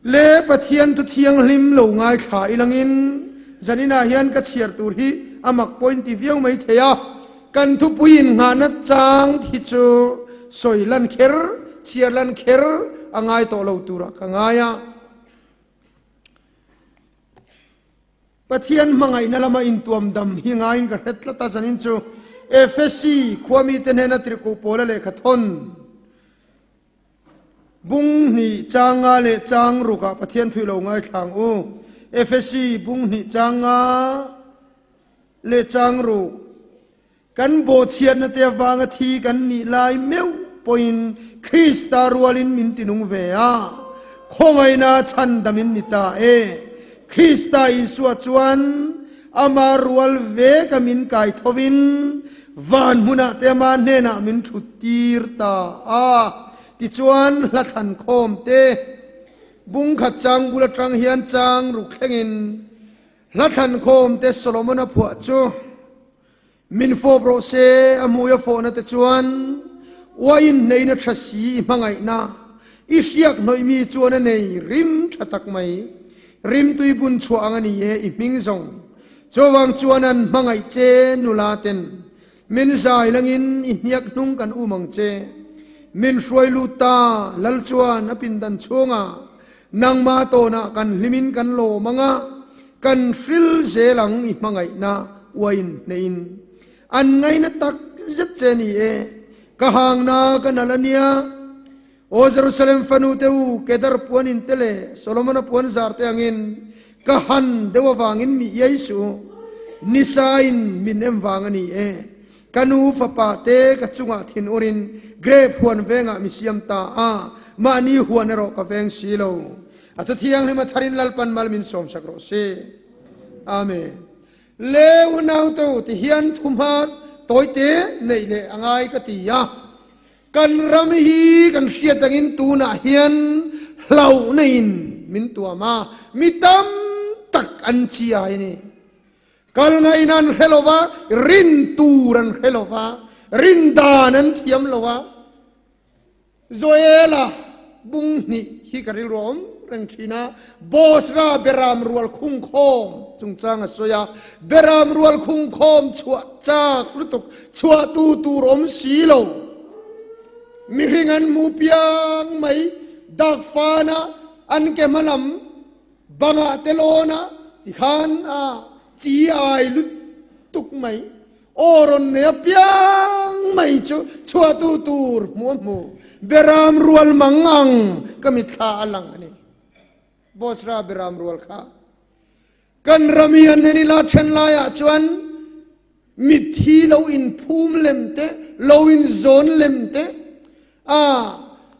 Le Pathian thu thianghlim lo ngaithla ilangin zaninah hian ka chhiar tur hi a mak pawhin ti viau mai thei a, kan thupui innghahna chang hi chu sawi lan kher, chhiar lan kher a ngai tawh lo turah ka ngai a. Pathian hmangaihna lama intuam dam hi ngaiin ka hre tlat a, zanin chu Efesi khuamite hnena tirhkoh Paula lehkha thawn Bung hnih chang nga leh chang rukah Pathian thui lo ngaithla ang u. Efesi bung hnih chang nga leh chang ruk. Kan bawhchhiatna te avanga thi kan nih lai meuh pawhin Krista rualin min tinung ve a, khawngaihna chhandamin ni ta e. Krista Isua chuan ama rual ve ka min kai thovin van hmunah te ama hnenah min thut tir ta a. Tichuan hla thlan khawm te bung khat chang bul atang hian chang ruk thlengin hla thlan khawm te Solomon-a phuah chu min fawp rawh se, a hmui a fawhna te chuan uaiin hneina tha si i hmangaihna i hriak hnawih mi chuan a nei rim tha tak mai. Rimtui bun chhuah ang a ni e i hming zawng. Chuvang chuan an hmangaih che nula ten Min zai langin i hniak hnung kan um ang che. Min hruai lut ta, Lal chuan a pindan chhungah nangmah tawnah kan hlimin kan lawm ang a, kan hril zel ang i hmangaihna uain hnehin. An ngaina tak zet che ni e, ka hangna ka nal a nia. Aw Jerusalem fanu te u, Kedar puan in te leh Solomona puan zar te angin ka han deuh avangin mi iai suh u. Nisa in min em vang a ni e. Ka nu fapa te ka chungah thin urin grape huan vengah mi siam ta a, mahni huan erawh ka veng si lo. A thu thianghlim a tharin Lalpan mal min sawmsak rawh se. Amen. Le unau te u, tihian thumha tawite neih leh a ngai ka ti a. Kan ram hi kan hriat angin tunah hian hlauhna in min tuam a, mi tam tak an chiai a ni. Kal ngaihna an hre lo va, rin tur an hre lo va, rin dan an thiam lo va. Joela bung hnih hi ka rilru a awm reng thin a, Bosra beram rual khungkhawm chungchang a sawi a, beram rual khungkhawm chhuah chak lutuk chhuah tu tur awm si lo. Mihring an hmu piang mai, dak fana an ke hma lam bangah te lawn a tikhan a chi ai lutuk mai. Aw rawn nei apiang mai chu chhuahtu tur hmuh a hmu. Beram rual mang ang ka mitthla a lang a ni. Bosra beram rual kha. Kan ram hi an en ila then laiah chuan mitthi lo inphum lem te, lo inzawn lem te a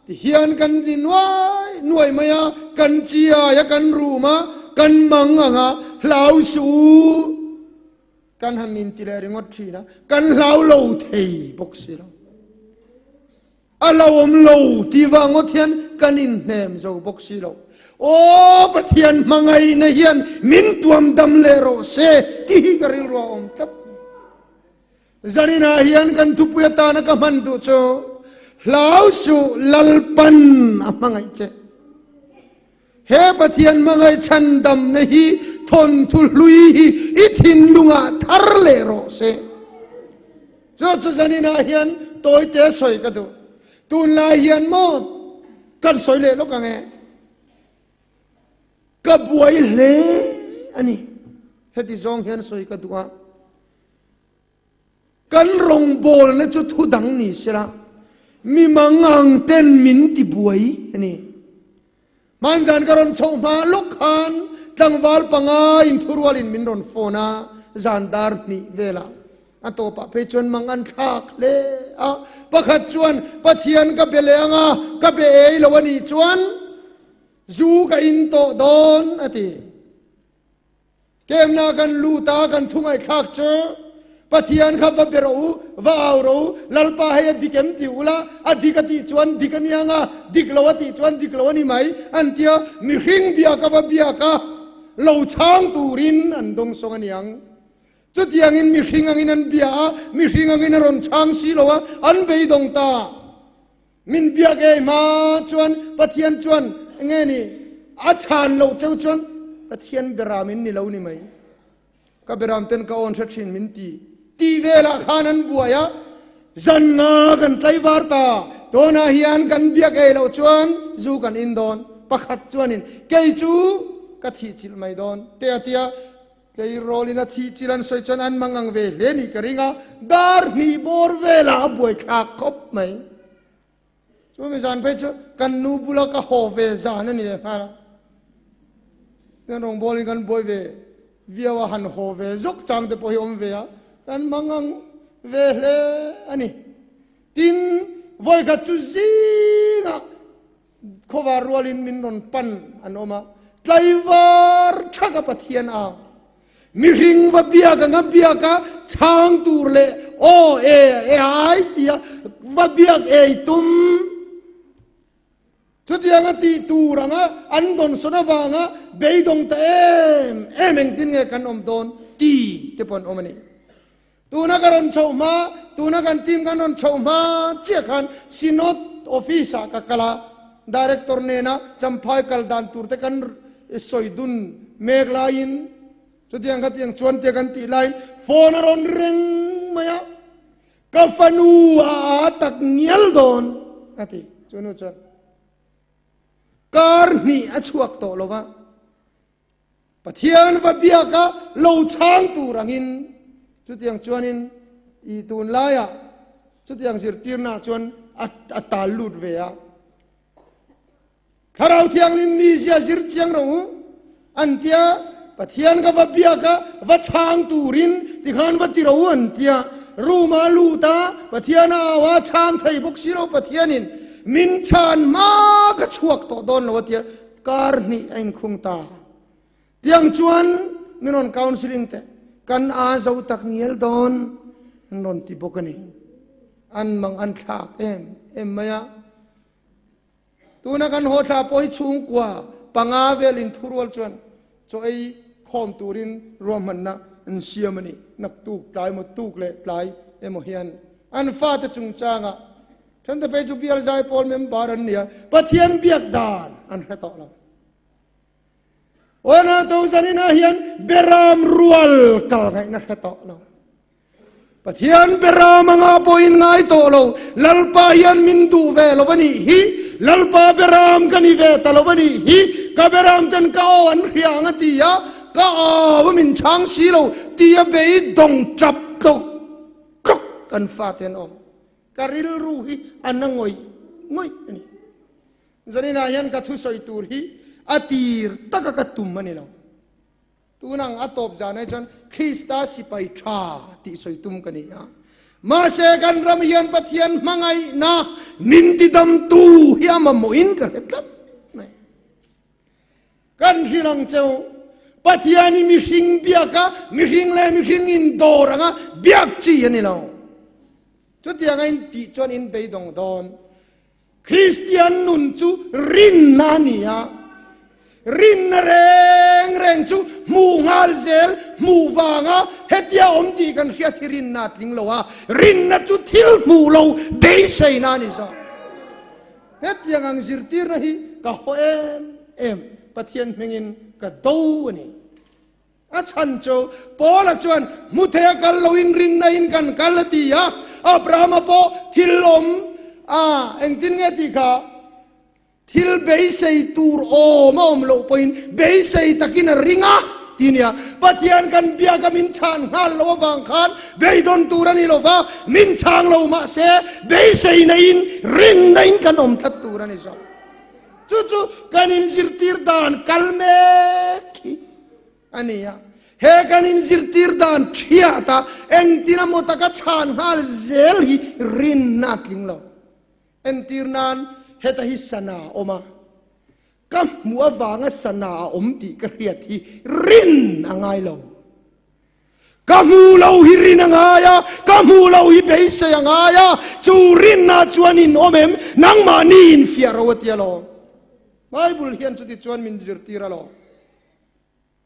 tihian kan ri nuai nuai mai a, kan chiai a, kan rum a, kan mang ang a, hlau suh u. Kan han inti leh ringawt thin a, kan hlau lo thei bawk si lo. A lo awm lo tih vang ngawt hian kan inhnem zo bawk si lo. Aw Pathian hmangaihna hian min tuam dam leh rawh se tih hi ka rilru a awm tlat. Zaninah hian kan thupui atana ka hman duh chu hlau suh Lalpan a hmangaih che. He Pathian hmangaih chhandamna hi thawnthu hlui hi i thinlungah thar leh rawh se. Chu chu zaninah hian tawite sawi ka duh. Tunlai hian maw kan sawi leh lawk ang e. Ka buai hle a ni. Heti zawng hian sawi ka duh a. Kan rawngbawlna chu thu dang ni sela, mi mangang ten min ti buai a ni. Hmanzan ka rawn chhoh hma lawk khan tlangval panga in thurualin min rawn phone a, zan dar hnih velah a tawpah phei chuan mang an thlak hle a. Pakhat chuan Pathian ka be leh ang a, ka be ei lo a nih chuan zu ka in tawh dawn a ti. Kemna kan lut a, kan thu ngaihthlak chu Pathian kha va be rawh u, va au rawh u, Lalpa hei a dik em tih ula, a dik a tih chuan dik a ni ang a, dik lo a tih chuan dik lo a ni mai an ti a, mihring biak a va biak a, lo chhang turin an dawngsawng a ni ang. Chutiangin mihring angin an bia a, mihring angin a rawn chhang si lo a, an beidawng ta. Min biak ei hma chuan Pathian chuan enge ni? A chhan loh cheu chuan Pathian beram in ni lo ni mai. Ka beram ten ka awn hre thin min ti. Tih velah khan an buai a, zan nga kan tlaivar ta, tunah hian kan biak ei loh chuan zu kan in dawn, pakhat chuanin kei chu ka thih chilh mai dawn te a tia, tleirawlin a thih chilh an sawi chuan an mangang ve hle nih ka ring a, dar hnih bawr velah a buaithlak khawp mai. Chumi zan phei chu kan nu bula ka haw ve zan a ni leh nghal a. Kan rawngbawlin kan buai ve viau a, han haw ve zawk chang te pawh hi awm ve a, kan mangang ve hle a ni. Tin, vawikhat chu zingah khawvar rualin min rawn pan an awm a, tlaivar thaka Pathian au. Mihring va biak anga biak a chhang tur leh aw e e ai tia va biak ei tum. Chutianga tih tur anga an dawnsawn avanga beidawng ta em em engtin nge kan awm dawn ti te pawh an awm a ni. Tuna ka rawn chhoh hma, tuna kan team kan rawn chhoh hma chiah khan Synod office ah ka kal a, Director nena Champhai kal dan tur te kan sawi dun mek laiin chutiang khatiang chuan tia kan tih laiin phone a rawn reng mai a, ka fanu a aa tak ngial dawn a ti. Chu nu chuan kar hnih a chhuak tawh lo va. Pathian va biaka lo chhang tur angin chutiang chuanin i tunlaiah chutiang zirtirnaah chuan a tal lut ve a. Thlarau Thianghlim mizia zir chiang rawh u an tia, Pathian ka va biaka va chhang turin tikhan va ti rawh u an tia. Room a lut a, Pathian a au a, chhang thei bawk si lo Pathianin min chhan hma ka chhuak tawh dawn lo a tia. Kar hnih a inkhung ta. Tiang chuan min rawn counselling teh, kan a zo tak ngial dawn an rawn ti bawk a ni. An mang an thlak em em mai a. Tuna kan haw thla pawh hi chhungkua panga vel inthurual chuan chaw ei khawm turin ruahmanna an siam a ni. Naktuk tlai maw tuk leh tlai emaw hian an fate chungchangah Thante phei chu bial zai pawl member an nia, Pathian biak dan an hre tawh lo. Aw to zaninah hian beram rual kal ngaihna hre tawh lo. Pathian beram anga pawhin ngai tawh lo, Lalpa hian min duh ve lo a nih hi, Lalpa beram ka ni ve ta lo a nih hi, ka beram ten ka aw an hria ang a ti a, ka au a min chhang si lo tia beidawng tap tlawk tlawk kan fate an awm. Ka rilru hi a na ngawih ngawih a ni. Zaninah hian ka thusawi tur hi a tir taka ka tum a ni lo. Tunang a tawp zan ai chuan Krista sipai tha tih sawi tum ka ni a. Mahse kan ram hian Pathian hmangaihna min tidamtu hi a mamawhin ka hre tlat mai. Kan hrilh ang che u, Pathian hi mihring biak a, mihring leh mihring indawr anga biak chi a ni lo. Chutianga in tih chuan in beidawng dawn. Kristian nun chu rinna a ni a, rinna reng reng chu hmuh nghal zel, hmuh vanga hetia awm tih kan hriat hi rinna a tling lo a, rinna chu thil hmuh lo beiseina a ni zawk. Hetiang ang zirtirna hi ka haw em em, Pathian hmingin ka do a ni. A chhan chu Paula chuan hmu thei a kal loin rinna in kan kal a ti a, Abrahama pawh thil awm a engtin nge tih kha thil beisei tur awm a awm loh pawhin beisei takin a ring a ti nia. Pathian kan biaka min chhan nghal loh avang khan beidawn tur a ni lo va, min chhang lo mahse beisei naiin rinna in kan awm tlat tur a ni zawk. Chu chu kan inzirtir dan kal mek hi a ni a. He kan inzirtir dan thiat a engtin emaw taka chhan nghal zel hi rinna a tling lo. Entir nan heta hi sana a awm a, ka hmuh avanga sana a awm tih ka hriat hi rin a ngai lo. Ka hmu lo hi rin a ngai a, ka hmu lo hi beisei a ngai a, chu rinna chuan in awm em? Nangmahni in fiah ro a ti alawm. Bible hian chuti chuan min zirtir alawm.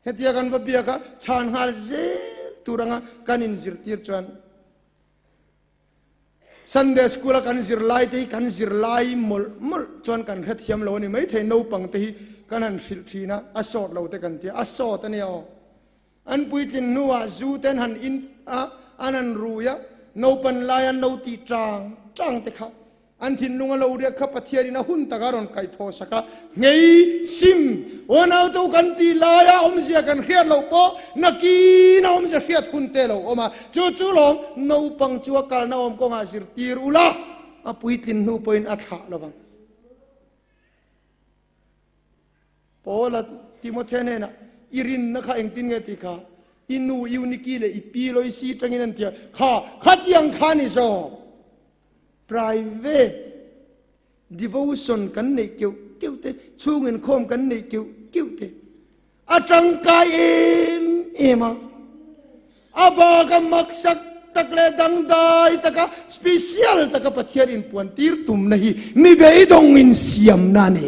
Hetia kan va biak a, chhan nghal zel tur anga kan inzirtir chuan Sunday school a kan zirlai te hi kan zirlai mawlh mawlh chuan kan hrethiam lo a ni maithei. Naupang te hi kan han hrilh thin a, a sawt lo te kan tia, a sawt a nia aw. An puitlin hnuah zu te an han in a, an han rui a, naupan lai an lo tih tang tang te kha an thinlung a lo riak kha Pathianin a hun taka rawn kaihthawh sak a, nghei sim unau to kan tih laia awmzia kan hriat loh pawh nakin a awmzia hriat hun te lo awm a, chu chu lawm naupang chu a kalna awm kawngah zirtir ula a puitlin hnu pawhin a thlah lovang. Paula Timothea hnenah, I rinna kha engtin nge tih kha i nu Euniki leh i pi Loisi tangin an ti a, kha khatiang kha ni zawk. Private devotion kan neih keuh keuh te, chhung inkhawm kan neih keuh keuh te a tangkai em em a. A bak a maksak tak leh dangdai taka special taka Pathian inpuan tir tumna hi mi beidawng insiamna a ni.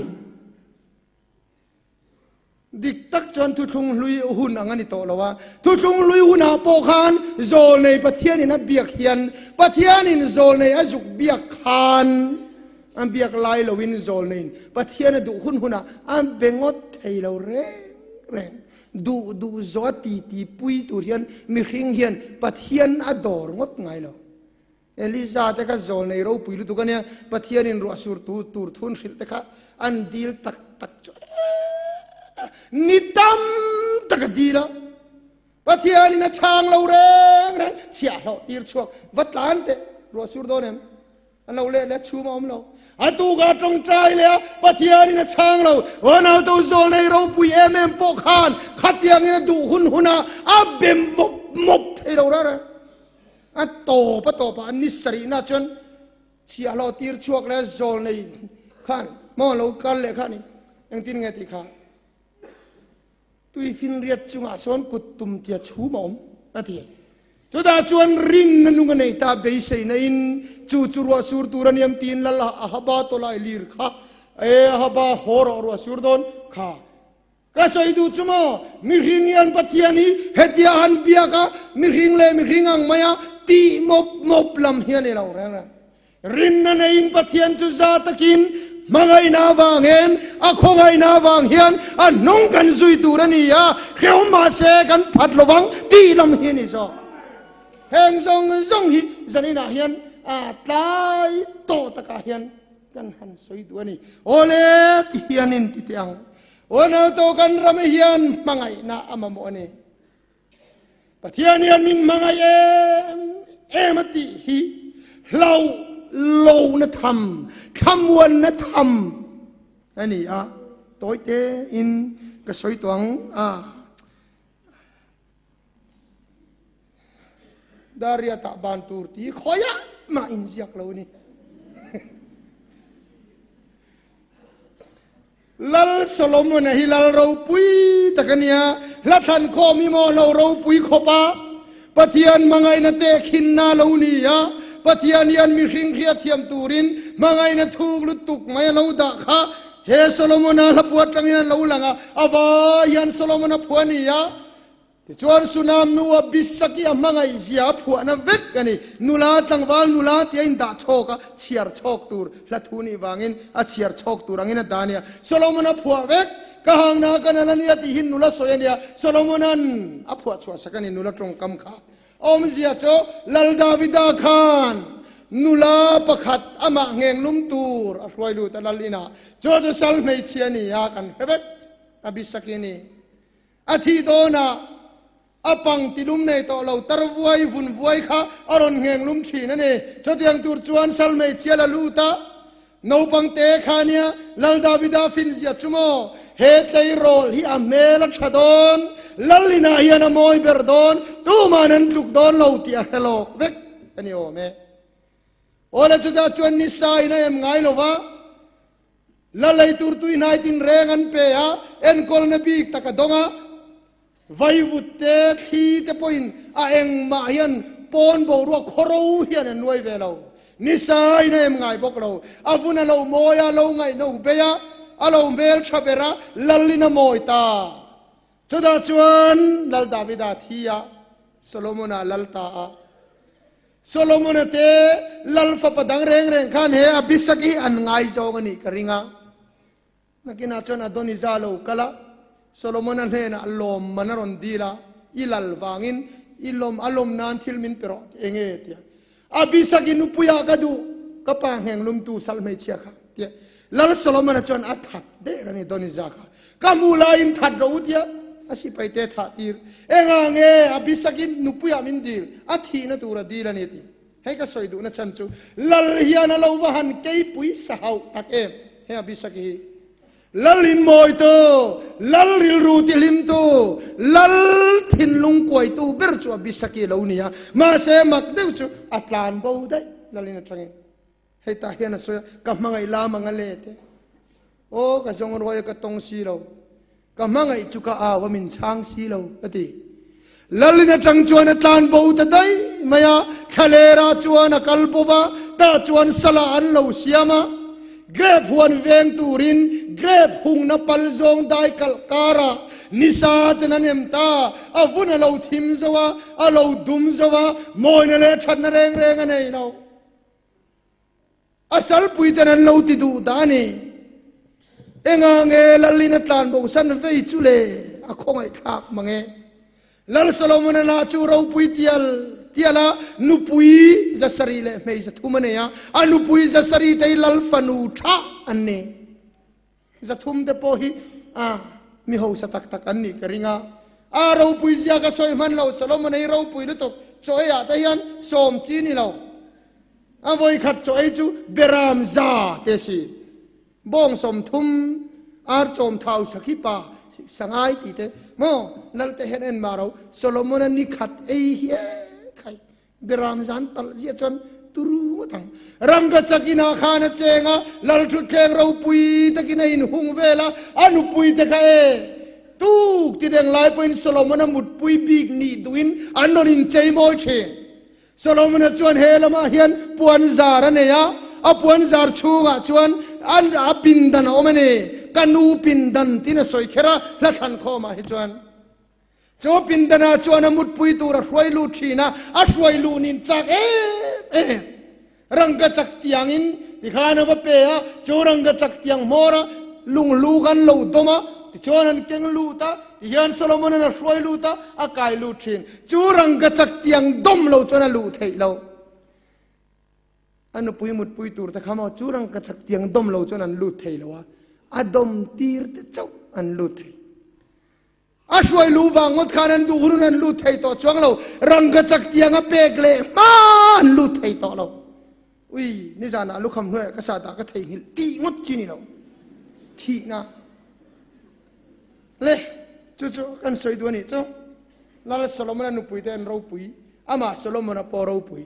Dik tak chuan thuthlung hlui hun ang a ni tawh lo a, thuthlung hlui hunah pawh khan zawlnei Pathianin a biak hian Pathianin zawlnei a zuk biak khan a biak lai loin zawlneiin Pathian a duh hun hunah a be ngawt thei lo reng reng. Duh duh zawh a titi pui tur hian mihring hian Pathian a dawr ngawt ngai lo. Eliza te kha zawlnei ropui lutuk a nia, Pathianin ruah sur tu tur thun hrilh te kha an dil tak tak chu ni tam tak a dil a, Pathianin a chhang lo reng reng, chhiahhlawh tir chhuak va tlan teh, ruah sur dawn em? An lo leh leh chhum a awm lo. A tuka tawngtai leh a, Pathianin a chhang lo, Ronaldo zawlnei ropui em em pawh khan khatiangin a duh hun hunah a be mawp mawp thei lo reng reng. A tawp a tawpah an ni sarihna chuan chhiahhlawh tir chhuak leh zawl nei khan maw lo kal leh kha a ni. Engtin nge tih kha tuifinriat chungah sawn kut tum tia chhum a awm a ti. Chutah chuan rinna nung a nei ta beiseina in chu chu ruah sur tur a niang tiin lal Ahaba tawlai lir kha e Ahaba haw rawh ruah sur dawn kha Ka sawi duh chu maw, mihring hian Pathian hi hetia han biak a, mihring leh mihring ang maia tih mawp mawp lam hi a ni lo reng reng. Rinna neiin Pathian chu za takin hmangaihna avang hian, a khawngaihna avang hian a hnung kan zui tur a ni a, hrehawm mahse kan phat lovang tih lam hi a ni zawk. Heng zawng zawng hi zaninah hian tlai tawh takah hian kan han sawi duh a ni. Awle ti hianin ti teh ang. Unauto kan ram hian hmangaihna a mamawh a ni. Pathian hian min hmangaih em em a tih hi hlauh lohna tham, thlamuanna tham a ni a. Tawi tein ka sawi tawh ang a. Dariatah ban tur ti khawiah mah inziak lo a ni. Lal Solomon-a hi lal ropui tak a nia, hla thlan khawm hi maw lo ropui khawp a, Pathian hmangaihna tehkhinna a lo ni a, Pathian hian mihring hriatthiam turin hmangaihna thuk lutuk mai a lo dah kha he Solomon-a hla phuah atangin a lo lang a, a vai hian Solomon-a phuah a ni a. Tichuan Sunam nu a Bisaki a hmangaih zia a phuahna vek a ni. Nula tlangval nula tia indah chhawk a, chhiar chhawk tur hla thu nih vangin a chhiar chhawk tur angin a dah a nia. Solomon a phuah vek, Ka hangna ka nal a nia tih hi nula sawi a nia. Solomonan a phuah chhuah sak a ni nula tawngkam kha. Awmzia chu Lal Davida khan nula pakhat amah nghenglum tur a hruai lut a Lal inah. Chu chu sal hmeichhia a ni a, kan hre vek a Bisaki a ni. A thih dawnah a pang tilum nei tawh lo tar vuai vun vuai kha a rawn ngheng lum thin a ni. Chutiang tur chuan Salmei chial a lut a, Naupang te kha nia Lal Davida finzia chu maw? He tleirawl hi a hmel a tha dawn, Lal inah hian a mawi ber dawn, tuman an tluk dawn lo tih a hre lawk vek a ni awm e. Awle chutah chuan nisa in a em ngai lo va. La lei tur tuihnai tinreng an pe a, enkawlna bik tak a dawng a, vaivut te, thli te pawhin a engmah hian pawn boruak khawro hian an nuai ve lo. Nisa in a em ngai bawk lo. A vun a lo mawi a, lo ngaihno bei a, a lo hmel tha ber a, Lalin a mawi ta. Chutah chuan Lal Davida thi a, Solomon-a lal ta a. Solomon-a te lal fapa dang reng reng khan he Abisak hi an ngaizawng a nih ka ring a. Nakinah chuan Adonijah lo kal a, Solomona hnenah lawmman a rawn dil a, I lal vangin i lawm a lawm nan thil min pe rawh ti enge tia. Abisagi nupuiah ka duh, ka pa ngheng lumtu sal hmeichhia kha tia. Lal Solomona chuan a that der a ni Adonijah kha. Ka hmuh laiin that rawh u tia a sipai te thah tir. Engah nge Abisagi nupuiah min dil, a thihna tur a dil a ni ti. Hei ka sawi duhna chhan chu Lal hian a lo va han keipui sa hauh tak em he Abisagi hi. Lal in mawitu, Lal rilru tihlimtu, Lal thinlung kuaitu ber chu Abisagi lo ni a, mahse mak deuh chu a tlan bo daih Lal in atangin. Hei tah hian a sawi a, ka hmangaih lam ang a let e. Aw ka zawng ruai a ka tawng si lo, ka hmangaih chu ka au a min chhang si lo a ti. Lalin atang chuan a tlan bo ta daih mai a, thlalera chuan a kal bo va, tah chuan sala an lo siam a. Grape huan veng turin grape hungna pal zawng dai kalh karah nisa ten an em ta, a vun a lo thim zo a, a lo dum zo a, mawina leh thatna reng reng a nei lo. A salpui ten an lo ti duh dah a ni. Enga nge Lalin a tlan bosan vei chu le a khawngaih thlak mang e. Lal Solomon-a lah chu ropui tial tial a nupui zasarih leh hmei zathum a nei a, a nupui zasarih te hi Lal fanu tha an ni. Zathum te pawh hi a mi hausa tak tak an nih ka ring a. A ropui zia ka sawi hman lo, Solomon-a hi ropui lutuk, chaw eiah te hian sawm chi ni lo. A vawikhat chaw ei chu beram za te si, bawng 30, ar chawm thau sakhi pa sangai tih te maw lal te hian en mah ro. Solomon-a nikhat ei hi e khai Beram zan talh ziah chuan turu ngawt ang. Rangkachak inah khan a cheng a, Lalthutthleng ropui takin a inhung vel a, a nupui te kha e tuk ti reng lai pawhin Solomon-a mutpui bik nih duhin an rawn inchei mawi thin. Solomon-a chuan he lamah hian puan zar a nei a, a puan zar chhungah chuan a pindan a awm a ni. Ka nu pindan tiin a sawi kher a, hla thlan khawmah hi chuan. Chu pindana chuan a mutpui tur a hruai lut thin a, a hruai luh nin chak em em. Rangkachak tiangin tikhan a va pe a, chu rangkachak tiang hmawr a lunghlu khan lo dawm a, tichuan an keng lut a, tihian Solomon-an a hruai lut a, a kai lut thin. Chu rangkachak tiang dawm lo chuan a luh theih lo. A nupui mutpui tur te kha maw chu rangkachak tiang dawm lo chuan an lut thei lo a, a dawm tir te chauh an lut thei. A hruai luh vang ngawt khan an duh hunun an lut thei tawh chuang lo. Rangkachak tiang a pek leh hma an lut thei tawh lo. Ui, nizanah lukham hnuaiah ka sat ah ka theihnghilh tih ngawt chi ni lo. Thihna le chu chu kan sawi duh a nih chu. Lal Solomon-a nupuite an ropui, amah Solomon-a pawh ropui.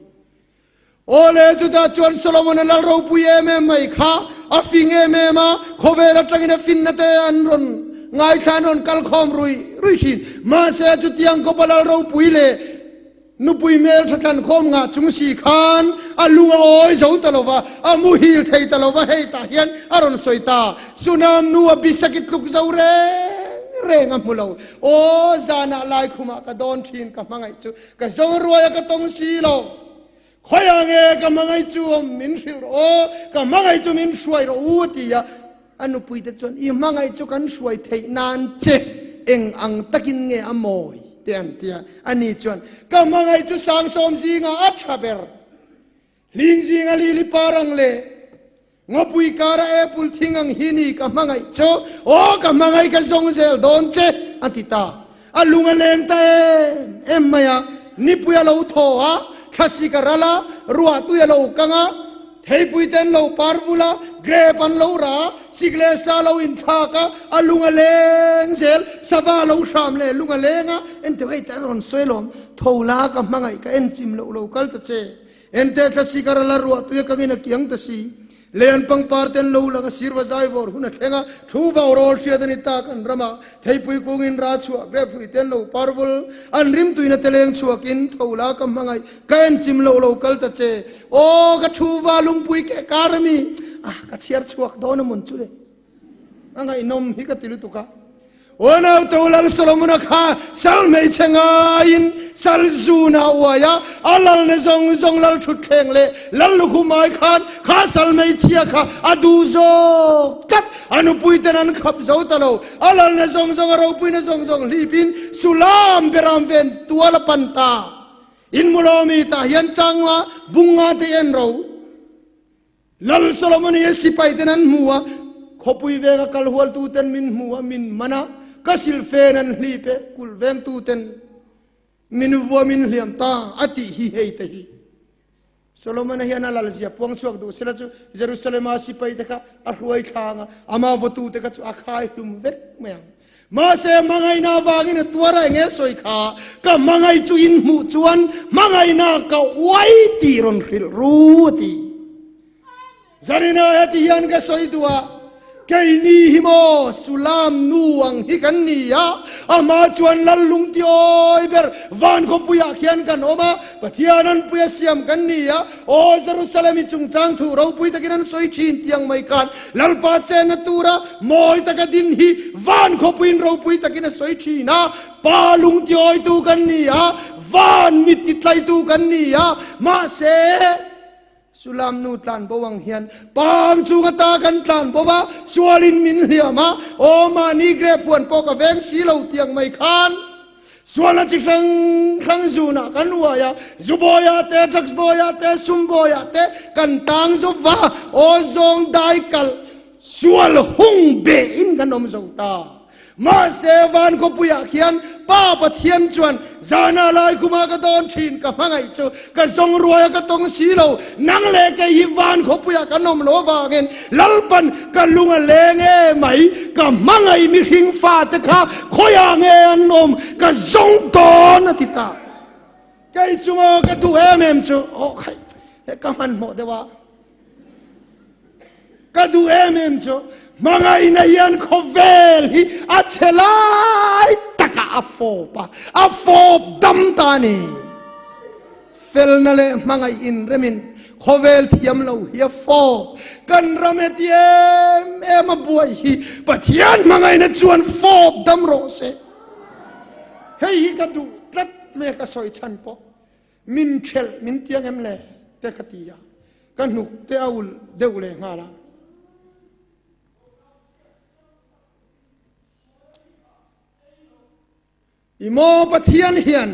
Awle, chutah chuan Solomon-a lal ropui em em mai kha a fing em em a, khawvel atangin a finna te an rawn ngaithla an rawn kal khawm rui rui thin. Mahse, chutiang kawpa lal ropui leh nupui hmel tha thlan khawm ngah chung si khan a lung a awi zo ta lo va, a muhil thei ta lo va, hei tah hian a rawn sawi ta, Sunam nu a bisaki tluk zo reng reng a hmu lo. Aw, zanah laikhumah ka dawn thin ka hmangaih chu. Ka zawng ruai a ka tawng si lo. Khawiah nge ka hmangaih chu awm min hrilh rawh aw, ka hmangaih chu min hruai rawh u a ti a. A nupui te chuan i hmangaih chu kan hruai theih nan che eng ang takin nge a mawi te an ti a. Ani chuan ka hmangaih chu sangsawm zingah a tha ber. Hling zinga lili par ang leh ngawpui kara apple thing ang hi ni ka hmangaih chu, aw ka hmangaih ka zawng zel dawn che a ti ta. A lung a leng ta em em mai a, nipui a lo thaw a, thlasik a ral a, ruah tui a lo kang a, theipui te an lo par vul a, grape an lo rah a, sik leh sa lo inthlak a, a lung a leng zel, sava lo hram leh lung a leng a, enteh hei te a rawn sawi alawm, tho la ka hmangaih ka en chim loh lo kal ta che. Ente thlasi kar a la ruah tui a kangin a kiang ta si. Lei an pangpar ten lo lang a sirva zai vawr hun a thleng a, thu vau rawl hriat a ni ta kan rama theipui kungin ra chhuah grep hrui ten lo par vul an rim tuina te leng chhuakin tho la ka hmangaih ka en chim loh lo kal ta che aw ka thu va lungpui keh kar a mi ah ka chhiar chhuak dawn a mawn chu le. A ngaihnawm hi ka ti lutuk a. Unau to Lal Solomona kha sal hmeichhe ngaiin sal zun a uai a, a lalna zawng zawng lal thutthleng leh lal lukhum ai khan kha sal hmeichhia kha a duh zawk tlat. A nupui ten an khap zo ta lo. A lalna zawng zawng a ropuina zawng zawng hlipin Sulam beram ven tual a pan ta. In mulawmi tah hian changa bunga te en ro. Lal Solomon hi a sipai ten an hmu a, khawpui venga kal hualtu ten min hmu a, min man a, ka silfen an hlip e, kulh vengtu ten min vua min hliam ta a tih hi hei te hi. Solomon hian a lal zia puang chhuak duh sela chu Jerusalem-a sipai te kha a hruai thlang a, ama vawtu te kha chu a khai hlum vek mai ang. Mahse hmangaihna avangin a tuar a enge sawi kha, ka hmangaih chu in hmuh chuan hmangaihna ka uai tih rawn hrilh ru a ti. Zanina heti hian ka sawi duh a, keini hi maw Sulam nu ang hi kan ni a, amah chuan lal lungtiawi ber van khawpuiah khian kan awm a, Pathian an puia siam kan ni a, Aw Jerusalem i chungchang thu ropui takin an sawi thin tiang mai khan Lalpa chenna tura mawi taka din hi van khawpuiin ropui takin a sawi thin a, Pa lungtiawitu kan ni a, van mit titlaitu kan ni a, mahse Sulam nu tlan bo ang hian pang chung ata kan tlan bo va, sualin min hliam a, aw mahni grep huan pawh ka veng si lo tiang mai khan. Sualna chi hrang hrang zunah kan uai a, zu bawiah te, drugs bawiah te, sum bawiah te kan tang zo va, aw zawng dai kalh sual hung beh in kan awm zo ta. Mahse van khawpuiah khian Pa Pathian chuan zana lai khuma ka dawn thin ka hmangaih chu ka zawng ruai a ka tawng si lo, nang leh kei hi van khawpuiah kan awm lo avangin Lalpan ka lung a leng e mai, ka hmangaih mihring fate kha Khawiah nge an awm? Ka zawng dawn a ti ta. Kei chunga ka duh em em chu aw khai he ka hmanhmawh deuh a. Ka duh em em chu hmangaihna hian khawvel hi a chhe lai takah a fawp a, a fawp dam ta a ni. Felna leh hmangaih inremin khawvel thiam lo hi a fawp. Kan ram heti em em a buai hi Pathian hmangaihna chuan fawp dam rawh se. Hei hi ka duh tlat mai a ka sawi chhan pawh min thelh min tiang em le te ka ti a, ka hnuk te a ulh deuh leh nghal a. I maw Pathian hian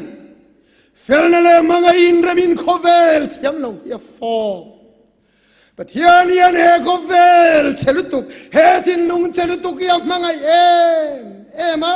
felna leh hmangaih inremin khawvel thiam lo hi a fawp. Pathian hian he khawvel che lutuk, he thinlung che lutuk hi a hmangaih em em a.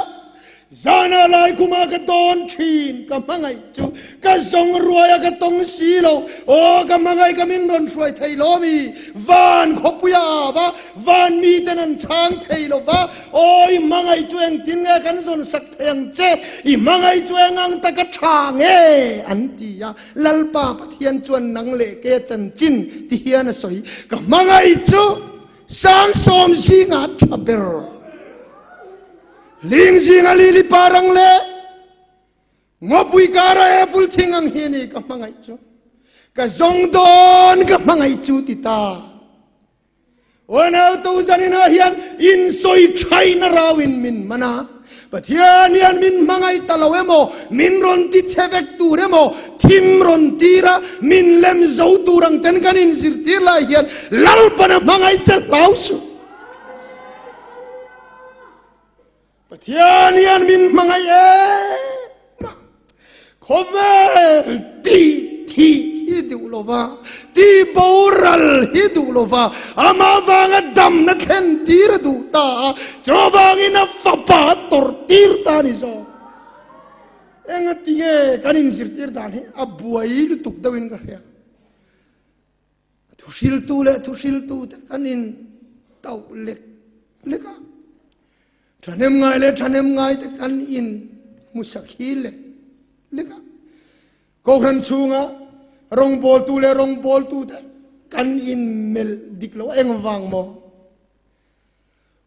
Zana lai khuma ka dawn thin ka hmangaih chu ka zawng ruai a ka tawng si lo. Aw ka hmangaih ka min rawn hruai thei lo mi van khawpui a av a, van miten an chhang thei lo va. Aw i hmangaih chu engtin nge kan zawn sak thei ang che? I hmangaih chu eng ang taka tha nge? an ti a. Lalpa Pathian chuan nang leh ke chanchin ti hian a sawi, Ka hmangaih chu sangsawm zingah tha ber, hling zinga lili par ang leh ngawpui kara apple thing ang hi a ni ka hmangaih chu. Ka zawng dawn ka hmangaih chu ti ta. Unau zaninah hian insawi thaina rauin min man a, Pathian hian min hmangaih ta lo emaw, min rawn ti chhe vek tur emaw, thim rawn tir a, min lem zo tur ang ten kan inzirtir lai hian Lalpan a hmangaih che hlau suh. Pathian hian min hmangaih em a, khawvel tih thih hi duh lo va, tih boral hi duh lo va, amah vanga damna thlen tir a duh ta a, chuvangin a fapa a tawrh tir ta a ni zawk. Engatinge kan inzirtir dan hi a buai lutuk deuhin ka hria. Thuhriltu leh thuhriltute kan in tauh lek lek a, thahnem ngai leh thahnem ngaite kan in hmusak hi lek lek a, Kohhran chhunga rawngbawltu leh rawngbawltute kan in melh dik lo engvang maw?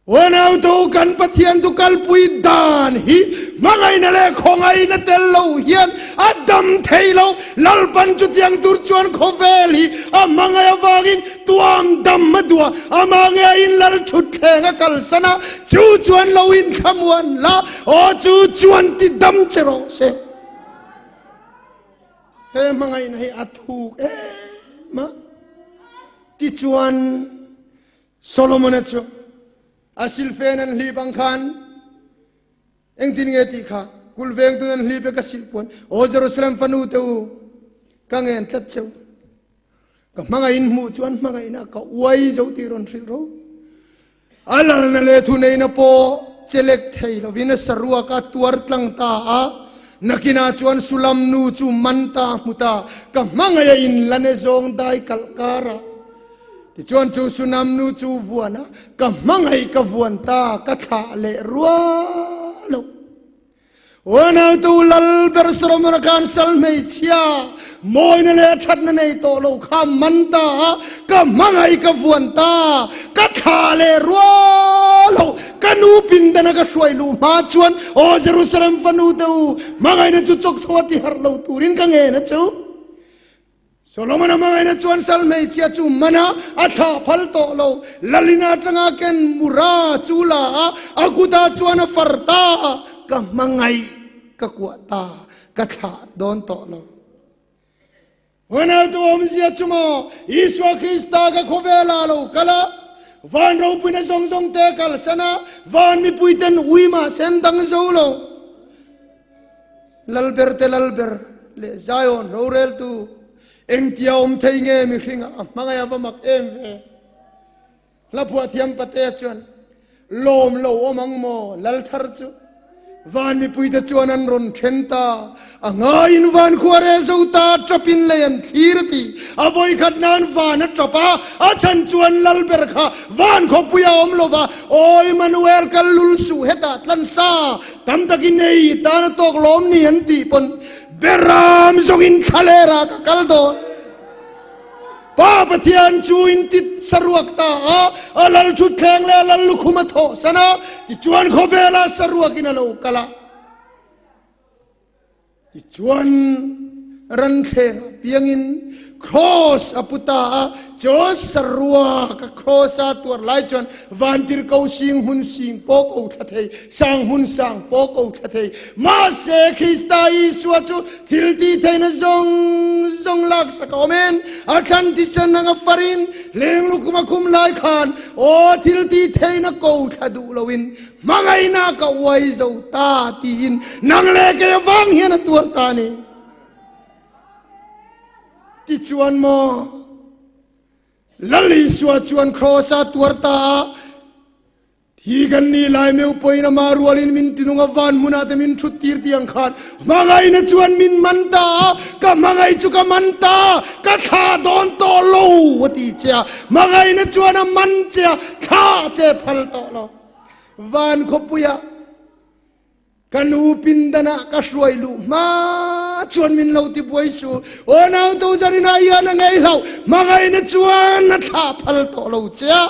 Unautu kan Pathian tu kalpui dan hi Hmangaihna leh khawngaihna tel lo hian a dam thei lo. Lalpan chutiang tur chuan khawvel hi a hmangaih avangin tuam dam a duh a, amah ngeiin lal thutthleng a kalsan a, chu chuan lo inthlamuan la, aw chu chuan ti dam che rawh se. He hmangaihna hi a thuk em a, tichuan Solomona chu a silfen an hlip ang khan engtin nge tih kha kulh vengtun an hlip e ka silh puan aw Jerusalem fanu te u ka ngen tlat cheu ka hmangaih in hmuh chuan hmangaihna ka uai zo tih rawn hrilh ro a lalna leh thuneihna pawh chelek thei lovin a saruak a tuar tlang ta a nakinah chuan Sulam nu chu man ta hmu ta ka hmangaih a in lane zawng dai kalh kara Tichuan chu Sunam nu chu vuan a, ka hmangaih ka vuan ta, ka thlah leh rual lo. Unautu lal ber Solomon-a khan sal hmeichhia mawina leh thatna nei tawh lo kha man ta a, ka hmangaih ka vuan ta, ka thlah leh rual lo. Ka nu pindana ka hruai luh hma chuan, Aw Jerusalem fanu te u, hmangaihna chu chawk tho a ti harh lo turin ka ngen a chu. Solomon-a hmangaihna chuan sal hmeichhia chu man a, a thlah phal tawh lo. Lalina atanga ken mura chu la a, a kutah chuan a far ta a, ka hmangaih ka kuah ta, ka thlah dawn tawh lo. Huanaltu awmzia chu maw Isua Krista ka khawvelah lo kal a, van ropuina zawng zawng te kalsan a, van mipuiten ui mah sen dang zo lo. Lalber te Lalber leh Zion roreltu engtia awm thei nge mihringa a hmangaih a va mak em ve. Hla phuahthiam Patea chuan lawm lo awm ang maw Lalthar chu van mipuite chuan an rawn then ta a ngaiin van khua reh zo ta tap in lei an thlir a ti. A vawikhat nan van a tap a, a chhan chuan Lalber kha van khawpui a awm lova, Aw Immanuel kal lul suh hetah tlansa Tam takin nei i tan a tawk lawm ni an tih pawn Beram zawngin thlalera ka kal dawn. Pa Pathian chu in ti saruak ta a, a lal thutthleng leh a lal lukhum a thawh san a, tichuan khawvela saruakin a lo kal a. Tichuan ranthlengah piangin Kraws a pu ta a, chaw saruak a kraws a tuar lai chuan vantirhko sing hmun sing pawh ko thla thei, sang hmun sang pawh ko thla thei. Mahse Krista Isua chu thil tih theihna zawng zawng laksak a awm en, a thlan thisen anga farin leng lukhum a khum lai khan aw thil tih theihna ko thla duh loin Hmangaihna ka uai zo ta tiin nang leh kei avang hian a tuar ta a ni. Tichuan maw Lal Isua chuan Kraws a tuar ta a, thi kan nih lai meuh pawhin ama rualin min tinung a, van hmunah te min thut tir tih ang khan hmangaihna chuan min man ta a, ka hmangaih chu ka man ta, ka thlah dawn tawh lo a ti che a, hmangaihna chuan a man che a, thlah che phal tawh lo. Van khawpuia ka nu pindanah ka hruai luh hma chuan min lo ti buai su. Aw nau to zarina hian a ngei hloh hmangaihna chuan a thlah phal tawh lo che a.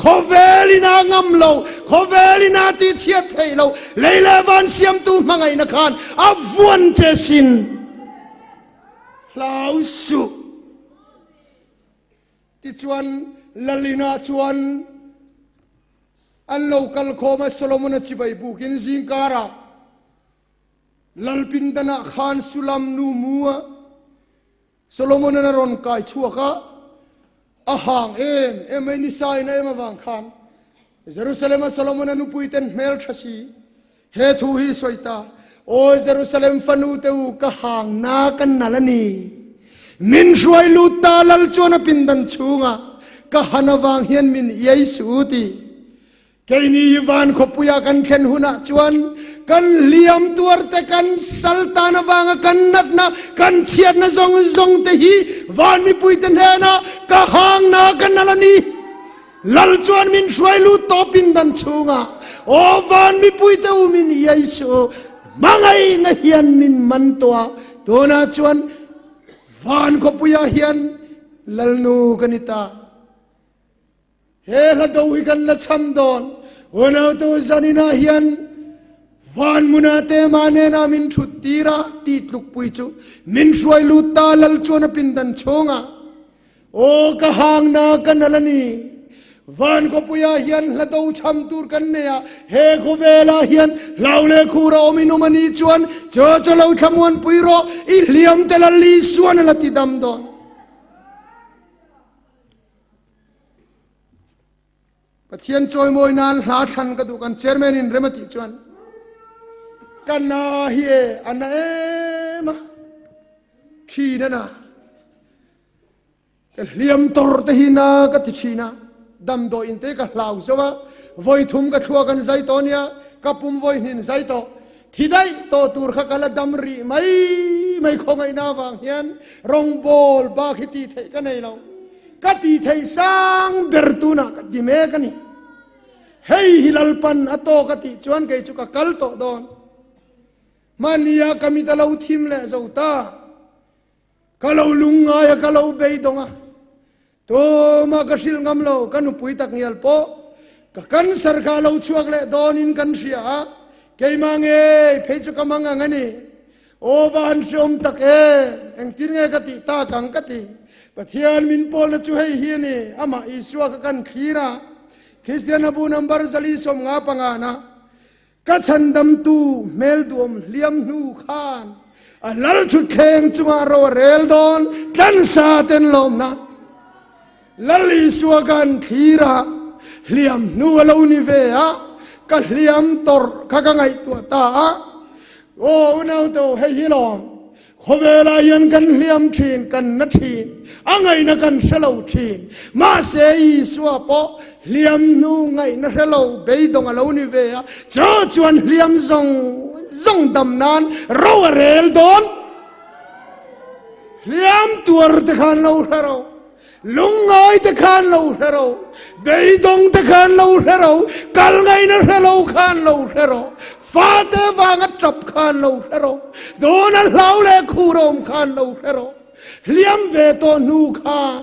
Khawvelin a ngam lo, khawvelin a ti chhiat thei lo. Lei leh van siamtu hmangaihna khan a vuan che sin. Hlau suh. Tichuan Lalina chuan An lo kal khawm a, Solomon-a chibai bukin zingkarah Lalpindanah khan Sulam nu mu a Solomon-an a rawn kai chhuak a, a hang em em mai nisa in a em avang khan Jerusalem-a Solomon-a nupuiten hmel tha si he thu hi sawi ta, Aw Jerusalem fanu te u, ka hang na ka nal a ni. Min hruai lut ta lal chuan a pindan chhungah ka han avang hian min iai suh u ti. Keini hi van khawpuia kan thlen hunah chuan kan hliam tuar te, kan sal tan avanga kan natna, kan chhiatna zawng zawng te hi van mipuite hnenah ka hang na ka nal a ni. Lal chuan min hruai lut tawh pindan chhungah aw van mipuite u min iai suh u, hmangaihna hian min man tawh a, tunah chuan van khawpuiah hian Lalnu ka ni ta. He hla do hi kan la cham dawn. Unautu zaninah hian. Van hmuna tema nena min thut tir a tih tlukpui chu min hruai lut ta lal chuan a pindan chhungah Aw ka hangna ka nal a ni. Van khawpuiah hian hla do chham tur kan nei a, he khawvelah hian hlau leh khur a awm in awm a nih chuan chaw chaw lo thlamuanpui rawh, i hliam tel a Lisuan a la ti dam dawn. Pathian chawimawi nan hla thlan ka duh kan chairman in rem a tih chuan ka na hi e a na em a thin a na ka hliam tor te hi na ka ti thin a damdawi in te ka hlau zo a vawi thum ka thluak an zai tawh nia ka pum vawi hnin zai tawh thi daih tawh tur kha ka la dam rih mai mai khawngaihna avang hian rawngbawl bak hi tih theih ka nei lo. Ka tih theih sang ber tunah ka ti mek a ni. Hei hi Lalpan a tawk a tih chuan kei chu ka kal tawh dawn. Hmania ka mit a lo thim leh zo ta. Ka lo lungngai a, ka lo beidawng a. Tumah ka hrilh ngam lo, ka nupui tak ngial pawh ka cancer kha a lo chhuak leh dawnin kan hria a, keimah ngei phei chu ka mang ang a ni. Aw va han hreawm tak e, engtin nge ka tih tak ang ka ti. Pathian min pawlna chu hei hi a ni, amah Isua kha kan thlir a, Kristian habu number 155 na ka chhandamtu hmel duhawm hliam hnu khan a lal thutthleng chungah ro a rel dawn tlansa ten lawmna Lal Isua kan thlir a, hliam hnu a lo ni ve a, ka hliam tawrh kha ka ngaihtuah ta a. Aw unaute aw, hei hi lawm, khawvelah hian kan hliam thin, kan na thin, a ngaihna kan hre lo thin. Mahse Isua pawh hliam hnu ngaihna hre lo beidawng a lo ni ve a, chu chuan hliam zawng zawng dam nan ro a rel dawn. Hliam tuar te khan lo hre ro. Lungngai te khan lo hre ro, beidawng te khan lo hre ro, kal ngaihna hre lo khan lo hre ro, fate vanga tap khan lo hre ro, dawna hlau leh khur awm khan lo hre ro, hliam ve tawh hnu khan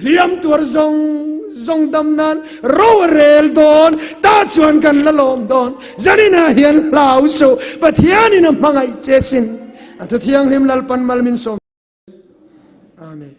hliam tuar zawng zawng dam nan ro a rel dawn, tah chuan kan la lawm dawn, zaninah hian hlau suh, Pathianin a hmangaih che sin, a Thuthianghlim Lalpan mal min sawm. Amen.